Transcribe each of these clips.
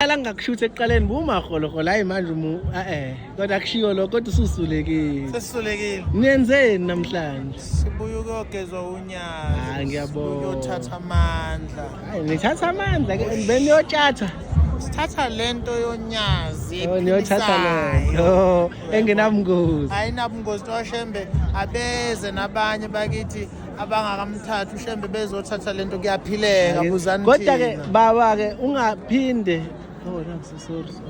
Bengiqala ngingakushutha ekuqaleni bumaholoholo, hayi manje umu eh kodwa kushiwo lokho, kodwa ususulekile. Sesisulekile. Niyenzeni namhlanje? Sibuye ukuyogezwa unyazi. Ah, ngiyabonga. Sibuye ukuyothatha amandla. Hayi nithatha amandla ke beniyotshatha. Sithatha lento yonyazi. Oh, niyothatha ephilisayo. lo. Engenabungozi. Ayinabungozi toshembe abeze nabanye bakithi abangakamthathi ushembe bezothatha lento kuyaphileka buzani Kodwa ke thina. baba ke ungaphinde. Oh, no, so sorry. Sorry.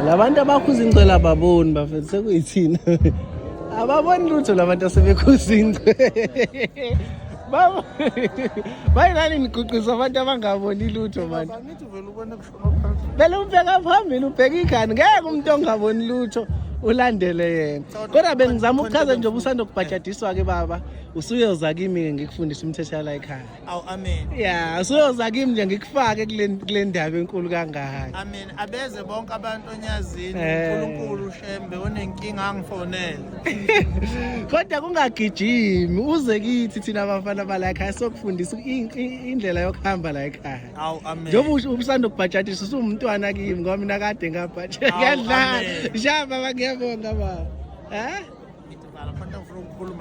Labantu abakhuza ingcwele ababoni bafethu, sekuyithina. Ababoni lutho labantu asebekhuza ingcwele. Baba bayinani niguqisa abantu abangaboni lutho manje. Angithi uvele ubone kushona phansi. Vele ubheka phambili, ubheka ikhani, ngeke umuntu ongaboni lutho ulandele yena. Kodwa bengizama ukuchaza nje ubusanda kubhajadiswa ke baba, usuyoza kimi ngikufundisa imithetho yala ekhaya. Awu, amen. Ya, usuyoza kimi nje ngikufake kule ndaba enkulu kangaka. Amen. Abeze bonke abantu onyazini. uNkulunkulu uShembe onenkinga angifonele. Kodwa kungagijimi, uze kithi thina abafana bala ekhaya sokufundisa indlela yokuhamba la ekhaya. Awu, amen. Njengoba ubusanda kubhajadiswa usumntwana kimi ngoba mina kade ngabhajadiswa. Awu, Ngiyadlala. amen. Sha baba, ngiyabonga baba. Eh? Ngithi vala khona ngifuna ukukhuluma.